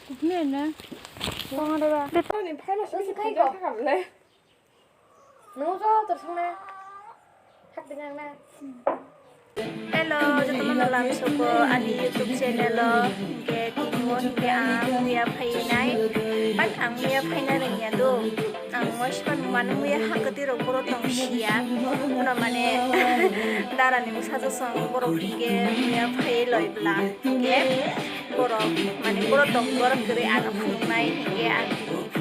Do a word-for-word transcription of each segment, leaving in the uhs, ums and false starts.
Kubni ene. Tong ada ba? Toni phai ma sini phai ko. Nung jo terus na. Hak dengan na. Hello, jotono no lamsoko ani YouTube channel o. Hingke tini o hingke ang muya phainai. But ang muya phaina rwngya do. Ang waisa mano muya hakati rok boro tong siya. Uno mane dara ni bwsa jasong borok hingke muya phai loi bla. Hingke borok mane borok tong borok kwrwi ang phunuknai hingke ang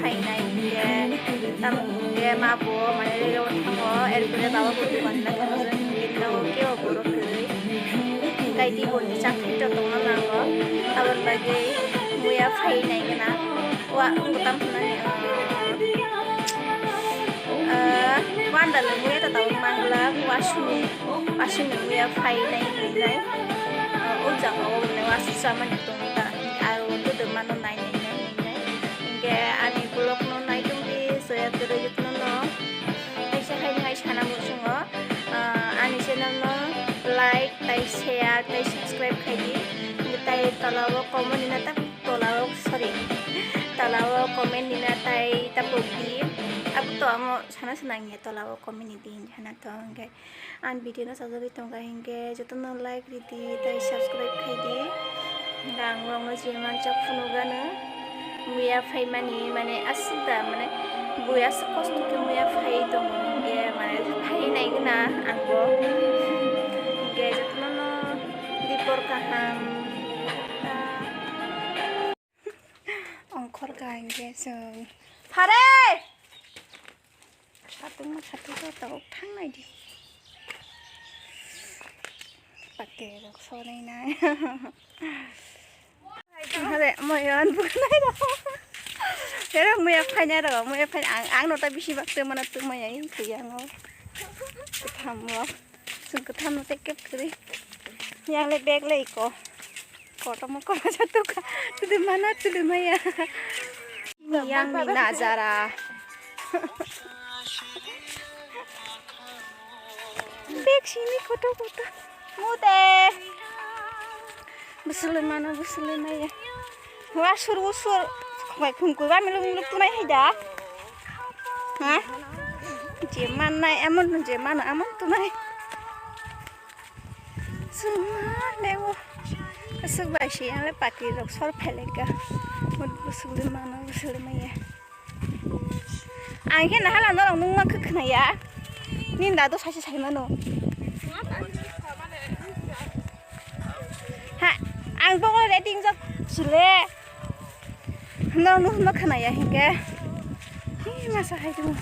phainai hingke tamo hingke ma bo mane rega o thango erpore baba bo dukan na thango hingke tamo kebo borok kwrwi. Hingke tei bo ni chakri to tongna nango aboni bagwi muya phainai gana wa wngkha tamo hwnani. Ah, wanda le muya ta tamo mangla wasuni wasuni muya phainai hinai. Ah, o jaga o mane wasu samani tongta aro o to mano nai nai nai nai. Hingke ani vlog no nai tongdi soya kwrwi jotono no. Kaisa hai hai sana muchungo. Ah, ani channel no like, tai share, tai subscribe khaidi. Tai tola o comment ni na tak tola o, sorry. Tola o comment ni na tai tapok di. Abo to amo sana sana nge tola o comment ni di hana to hingke. Ang video no sajagwi tongkha hingke jotono like ridi tai subscribe khaidi. Hingke ang norokno je manchak phunukgano muya phaimani mane aswk da mane bui aswk kosto khe muya phai tongo hingke mane phainai gana angbo hingke jotono no dipor kaham. Ongkhor ka hingke chwng phare. Satung ma satung ko tabuk thang nai di. Pake rok sonai nai. Hare moyon bukanai rok. Hero muya phainai rok muya phainai ang ang no ta bisi bak te mana tu maya in kuyango. Kutham rok. Chwng kwthamno tei kep kwrwi. Yang le bag le iko. Kotorma kotor jatuka. Tuli mana tuli maya. Yang ni nazara. Bag simi kotor kotor. Mute. Bwswlwi mano, bwswlwi maya. Wa sur, wa sur. Khongkai khungkui ba miluk miluk tunai hai da. Ha? Je mannai, amon je mano, amon tunai. Suma lego. Aswk bai se yang le pati rok sor pheleka. Mut bwswlwi mano, bwswlwi maya. Ang khe nahala norok nungma khe khwnaya. Nini dado saisi sai mano. Ha, ang bo ready wngjak sule. Norok nungma khwnaya hinkhe. Hi masa hai tong.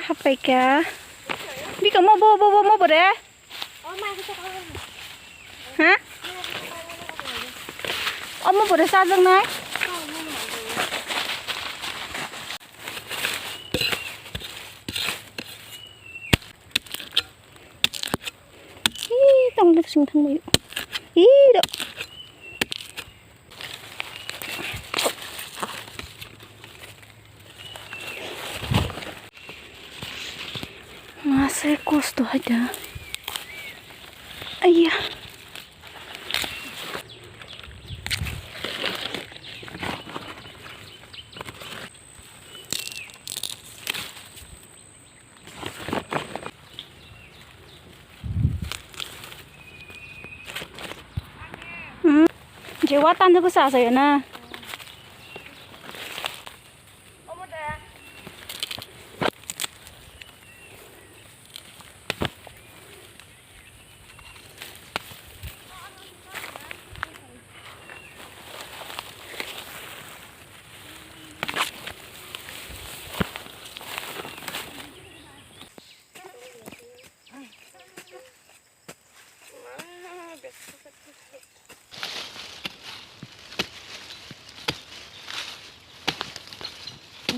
Hapaikha. Bika mo bo bo bo mo bore. Ha? Omo bore chajaknai? Ih, tong nek sing thang bayu. Ih, do. Masa kosto hai da. Aiya. Hmm. Je wa tan ko sa sa na.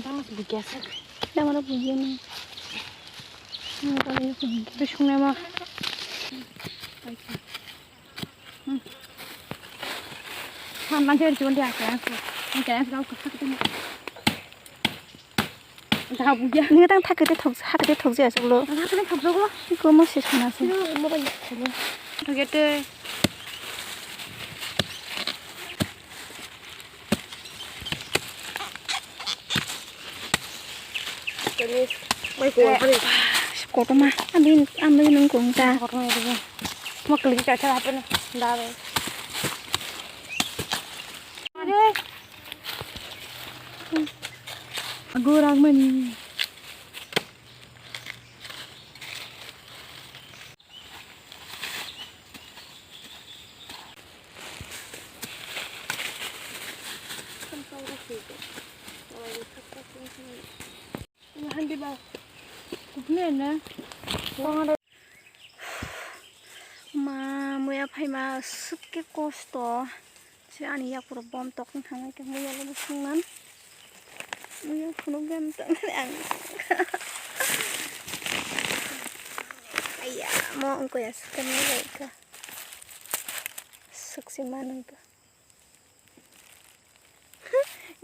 Tamo bugia sa. Tamo bugia ni. Tamo bugia ni. Tamo bugia ni. Hanna jer jundi aka aka. Aka aka kau kaka tini. Jaha buja. Ni tang thakete thok hakete thok jaya soklo. Hakete thok joklo. Iko mo se sana se. Mo bai. Thok jete. Kotorma, ambil, ambil nung kung ta. Kotorma itu. Mau klik caca apa nih? Dah, dah. Aduh. Aku orang men. Ma, muya phaima swk khe kosto. Se ani yakurok bom tok wng thangwi tongwi yalo bwswngman. Muya phunukgwi ang tongmani ang. Aiya, mo wngkha ya swk wngkha. Swk se manwngkha.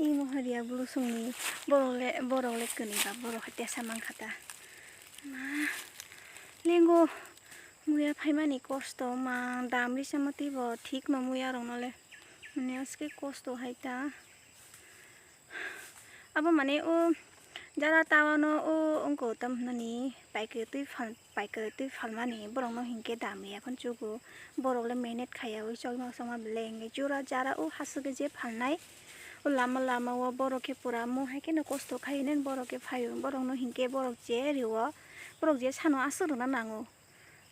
Imo hariya bwswngni borok le, borok le kwnwi ba borok hai tesa mankha ta. Ma, lengo muya phaimani kosto ma dam risa ma twibo thik ma muya rok no le. Mane aske kosto hai ta. Abo mane o jara tawano o wngkha tam hinani paikhe twi phal, paikhe twi phalmani borokno hinkhe dam ya phano chugo. Borok le mehnat khaiya ui chokma chokma belai hinkhe jora jara o hasukhe je phalnai o lama lama o borok khe pura mo hai kheno kosto khai nini borok khe phaio borokno hinkhe borok je rio borok je sano aswk rwna nango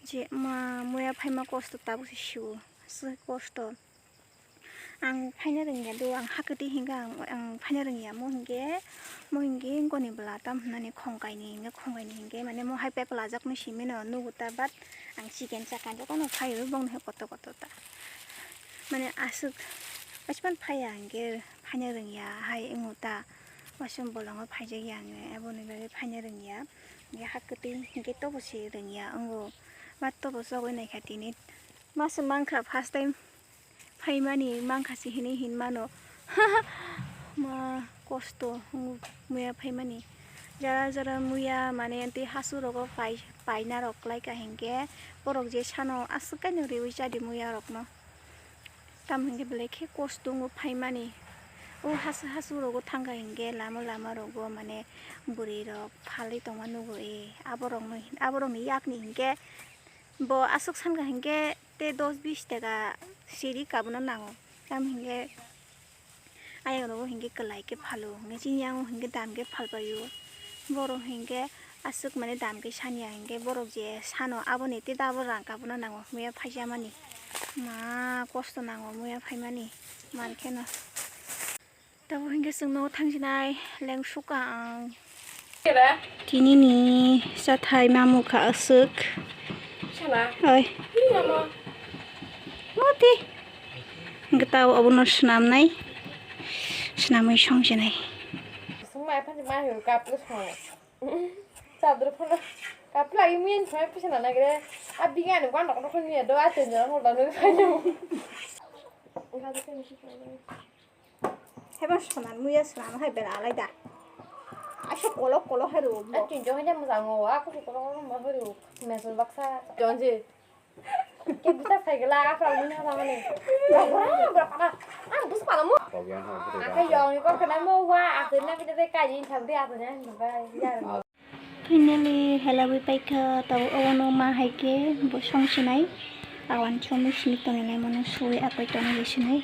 je ma muya phaima kosto tabuk se sio aswk kosto. Ang phaina rwngya do, ang hakhe twi hinkha ang, ang phaina rwngya, mo hinkhe, mo hinkhe goni bwla tam hwnani khongkaini hinkhe, khongkaini hinkhe, mane mo hai pepla ajakno simino nugo ta, but ang chicken chakha jotono phaio, bongni hai koto koto ta. Mane aswk, aswk phano phaiya hinkhe, phaina rwngya hai wngo ta, waisung bolongo phaijakya ang, aboni bagwi phaina rwngya, hinkhe hakhe twi hinkhe tobo se rwngya wngo, but tobo chogwi naikha tini, ma se mankha first time. Phaimani mankha se hinwi hinmano. Ma kosto muya phaimani. Jara jara muya mane tei hasu rogo pai, paina rok klaika hinkhe borok je sano aswk kaino riwi chadi muya rokno. Tamo hinkhe belai khe kosto wngo phaimani. O hasu hasu rogo thangkha hinkhe lama lama rogo mane bwrwi rok phalwi tongma nugo e. Aborokno hin, aborokni yakni hinkhe Bo aswk sankha hinkhe tei dos bis taka siri kabuno nango. Tamo hinkhe ayang rogo hinkhe kwlai khe phalo, hinkhe chini yango hinkhe dam khe phalpaio. Borok hinkhe aswk mane dam khe sanya hinkhe borok je sano aboni tei double rang kabuno nango muya phaijamani. Ma kosto nango muya phaimani mankheno. Tabuk hinkhe chwng nogo thangsinai lengsuka ang. Tinini chathai mamukha aswk. Oi. Moti. Hinkhe tao obono swnamnai. Swnamwi songsinai. Chador phano kapla imian phai pisa na nagre. A binga ni gwan rok rok ni do a tenjo hol da no phai no. Hebo swnam muya swnam hai bela alai da. Aso kolok kolok hai ro. A tinjo hai jam jang o a kolok kolok mo hai ro. Mesul baksa. Jonji. Ke bisa sai gela a phang ni ha mane. Bra bra bra. Ang bus pala mo. Akai yong ni kok kana mo wa a kena bide de kai jin thang de a kena ni ba ya. Finally, helawui paikha, tabo obono ma hai khe bo songsinai. Awan chomwi simi tonglaimano suwi apai tongwi sinai.